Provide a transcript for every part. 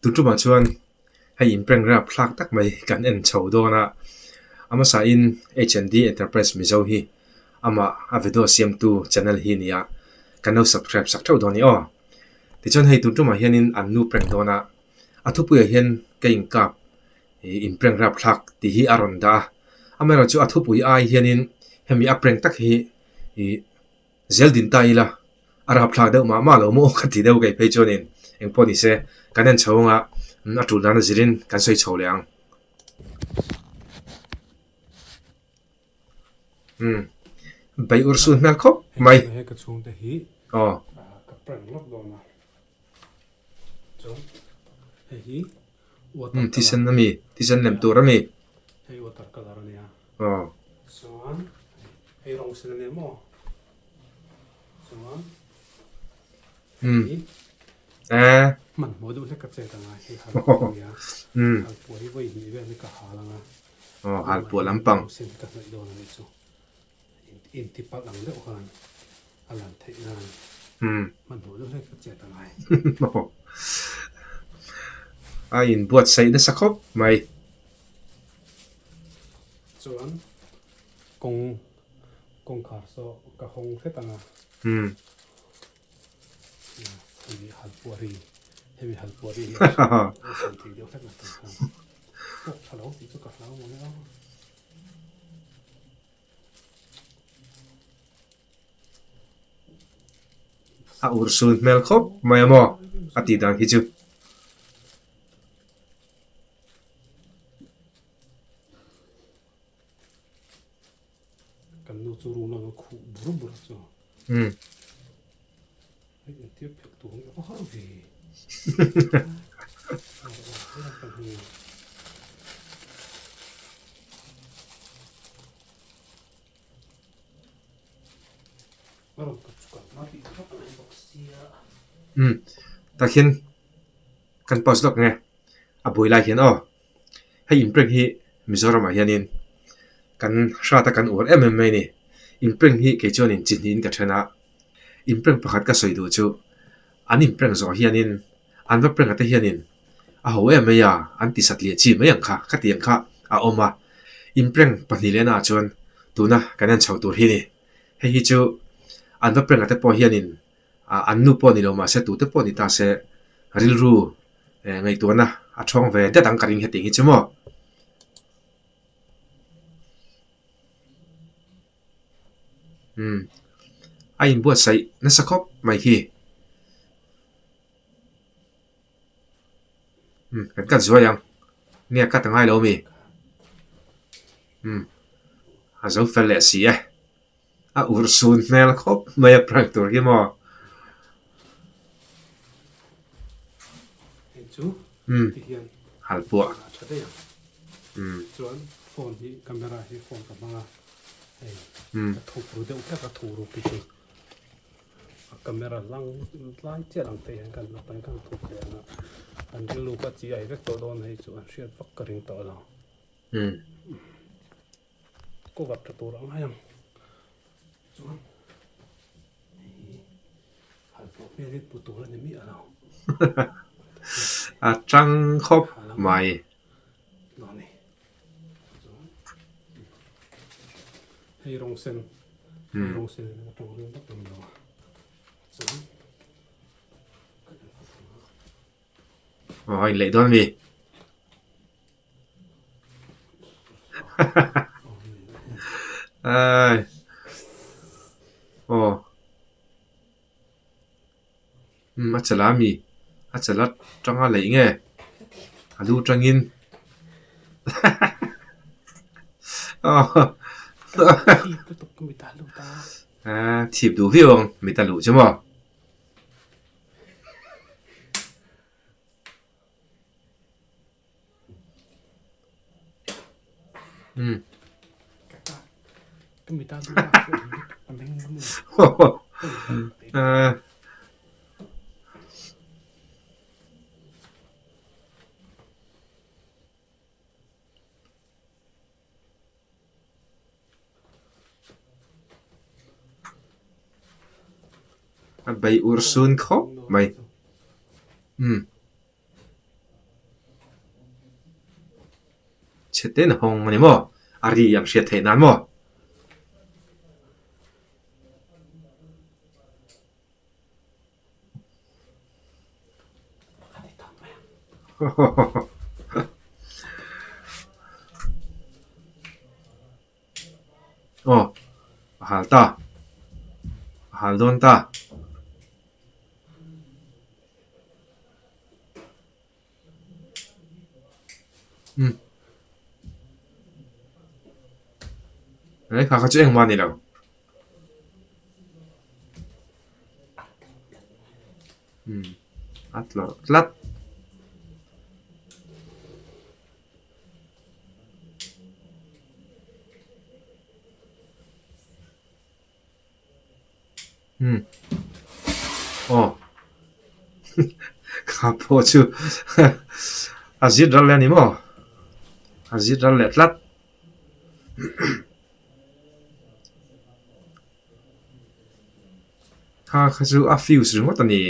Tun tumah chuan hei in prank rap thlak tak mai kan en chho dawn a, a hmasain H and D Enterprise Mizo hi amah a video siamtu channel hi nia kan lo subscribe sak theuh dawn a ni aw. Tichuan hei tun tumah hianin an nu prank dawn a, a thupuiah hian ka inkap ih in prank rap thlak tih hi a rawn dah a, amaherawhchu a thupui ai hianin hemi a prank tak hi ih Zel din ta ila, a rapthlak deuh mah mah lo maw ka ti deuh kei phei chuanin eng pawh ni se kan en chho anga a tul dan a zirin kan sawi chho leh ang. Umm beih ur sun hmel khawp mai. He ka chhungte hi Aw. ka prank lawk dawn a. Chuan hei hi water Umm thisen a mi, thisen lem tur a mi. Hei water colour a nia. Aw. Chuan hei rawng sen a nia maw? Chuan Umm. hei Eh. hmanhmawh deuh hlek ka chet anga hei halpuah a nia. Umm. Halpuah hi vawi hnih vel hi ka hal anga. Aw halpuah lampang. Rawng sen hi ka hnawih dawn a nih chu. Inti palh ang deuh khan a lan theih nan hmanhmawh deuh hlek ka chet a ngai. A inbuatsaih nasa khawp mai. Chuan kawng kawngkhar saw ka hawng hret ang a. Hemi halpuah ri hemi halpuah ri hi a sawi thei deuh hlek na tur khan pawk tha lo tih chu ka hlau mawle a. A ur sun hmel khawp mai a maw a tih dan khi chu. Kan nu chu room lama khuh bur bur chu. Umm. Hei entir phelh tur hi a va har ve. Umm tah khian kan pause lawk nge a buai lai hian aw hei in prank hi Mizoram ah hianin kan hrat a kan uar em em mai a ni in prank hi kei chuanin chi hnihin ka then a in prank pakhat ka sawi duh chu an in prank zawh hianin an va prank a te hianin a ho em mai a an ti satliah chi mai ang kha khatiang kha a awm a in prank pahnih leh naah chuan tuna kan en chho tur hi a ni hei hi chu an va prank a te pawh hianin ah an nu pawh ni lo mahse tute pawh ni ta se rilru eh ngaihtuahna a thawng ve det ang ka ring hetiang hi chu maw. Umm a inbuatsaih nasa khawp mai hi. Umm kan cut zuai ang nge a cut a ngai lo ami? Umm a zo fel leh si e. A ur sun hmel khawp mai a prank tur hi maw? Hei chu Umm ti hian halpuah. a tha daih ang. Umm. Chuan phone hi camera hi phone ka hmang a hei Umm. ka thup ru deuh hlek a thu ru khi chu a camera lang tlai chiah lang te hian kan naupang kan thup leh ang a an rilru kha chi ai vek tawh dawn hei chu an hriat vak ka ring tawh lo. Umm. Cover tha tur ang hai ang chuan hei halpuah hmel hi pu tur a ni miah lo. A tang khawp mai. Hei rawng sen hei rawng sen a tawng ring vak lo a chuan Aw a inleih dawn a mi. Ai aw umm a chala ami a chala tanga leih nge a lu tangin aaa thip duh viau ang mit a luh chu maw. Umm. Aaa. A bei ur sun khawp mai. Umm. Chhe ten a hawng a ni maw? A ri an hriat theih nan maw? Aw a hal ta a hal dawn ta. Umm he kha kha chu engmah a ni lo. Umm a tlawrh tlat. Umm aw kha pawh chu a zit ral leh a ni maw a zit ral leh tlat kha kha chu a fuse ringawt a ni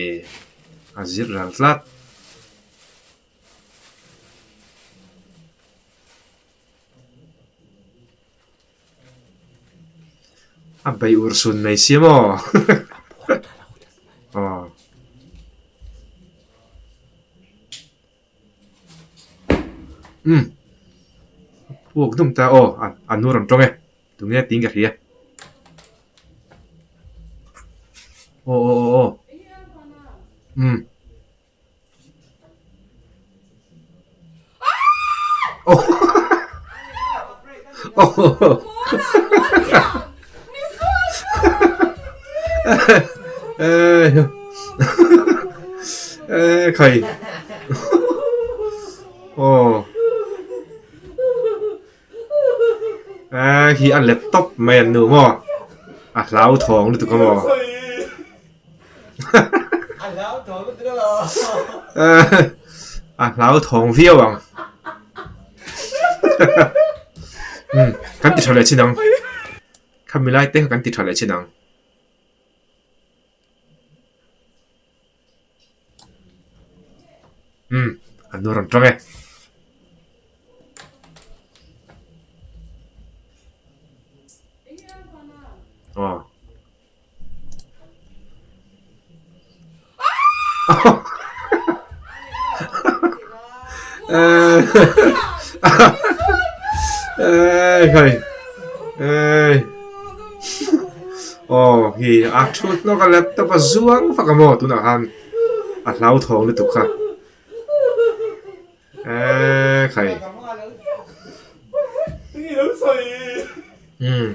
a zit ral tlat. A beih ur sun mai si maw? Aw. Umm. Puak dum ta aw a nu rawn tawng e. Tunge tiin ka hria. Aw aw aw aw. Umm. Khai aw khi a let tawp mai an nu maw a hlauthawng lutuk a maw. A hlauthawng viau ang. Umm kan ti tha leh chin ang. Khami lai te kha kan ti tha leh chin ang. Umm an nu rawn tawng e. Aw. Aw hi a thut hnawk a laptop a zuang vak a maw tunah khan a hlauthawng lutuk kha eee khai umm.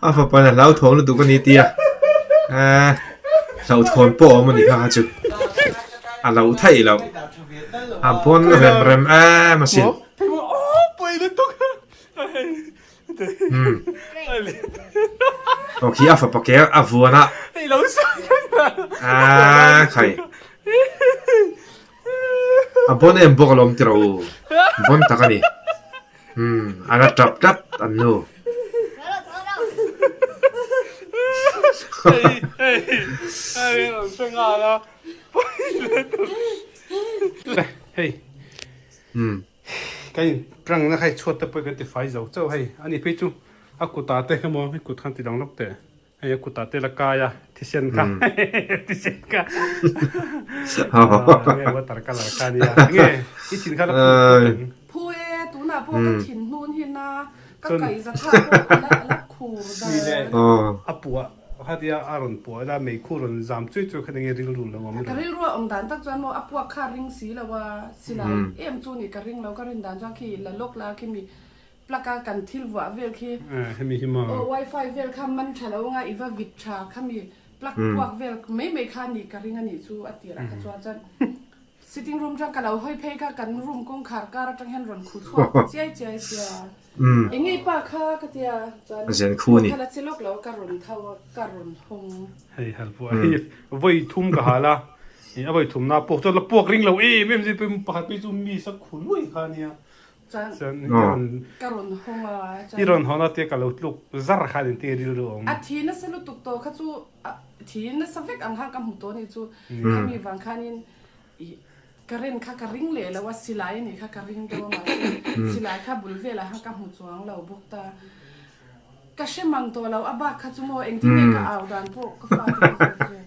A fapa in a hlauthawng lutuk a ni tia eh hlauhthawn pawh a awm a ni kha kha chu a lo theih loh a bawn rem rem em asin umm aw khi a fapa ke a vuan a ah khai. A bon em bawk alawm tiraw u, bon tak a ni. Umm a la tap tlat an nu. Umm. Ka in rang na kha chhuat te pawh ka ti fai zo chauh hei ani phei chu a kutah te emaw hei kut khan ti dang lawk teh. Hei a kutah te la kai a, thisen kha thisen kha nge water colour kha nia nge i thin kha la phu phu teng. Phu e, tunah pawh ka thin hnun hin a, ka kaihza kha pawh a la a la khur dar. A puah khatia a rawn puah ila meikhu rawn zam chui chui kha enge rilru lo awm Ka rilru a awm dan tak chuan maw a puak kha ring si lo a, silai em chu nih ka ring lo, ka rin dan chuan khi la lawk la khi mi Plug a kan thil vuah vel khi. Hemi hi maw? Aw wifi vel kha man tha lo anga i va vit tha khami plug puak vel mai mai kha nih ka ring a nih chu a tirah kha chuan chuan sitting room atang ka lo hawi phei kha kan room kawngkhar kar atang hian rawn khu chhuak chiai chiai sia eng nge pa kha ka tia chuan kha la che lawk lo ka rawn tho a ka rawn hawng. Hei hal pawh hei vawi thum ka hal a a vawi thum na puak chuan la puak ring lo em em zin pakhat phei chu mi sak khu nuai kha nia. Chuan ka rawn hawng a, I rawn hawn a tia ka lo tluk zar khan in tir rilru awm. A thi nasa lutuk tawh kha chu thi nasa vek ang khan ka hmu tawh a nih chu. Khami vang khanin. Ih current kha ka ring leh lo a, silai a nih kha ka ring deuh a mahse silai kha bul velah khan ka hmu chuang lo bawk ta. Ka hre mang tawh lo, a bak kha chu maw engtin nge ka au dan pawh ka fate ka zawt zawk.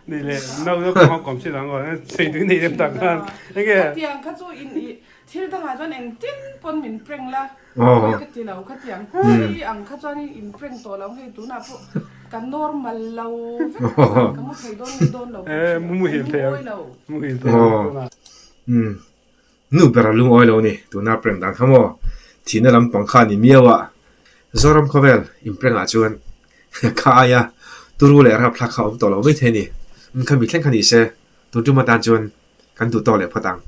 Ni le, no no ka hawk awm si dang aw, sei tui nei em tak khan. Enge? Khatiang kha chu in ih thil dangah chuan engtin pawn min prank la, pawi ka ti lo, khatiang thi ang kha chuan in prank tawh lo hei tunah pawh ka normal lo vek kha chuan ka mu thei dawn nge dawn lo pawh hre lo, ka lungawi lo. Muhil thei ang tunah. Nu ber a lungawi lo ni, tuna prank dan kha maw? Thihna lampang kha a ni miau a, Zoram khawvel in prank ah chuan kha aia turu leh rapthlak kha a awm tawh lo mai thei a ni. Kha mi thleng kha ni se, tun tum atan chuan kan duh tawk leh phawt ang.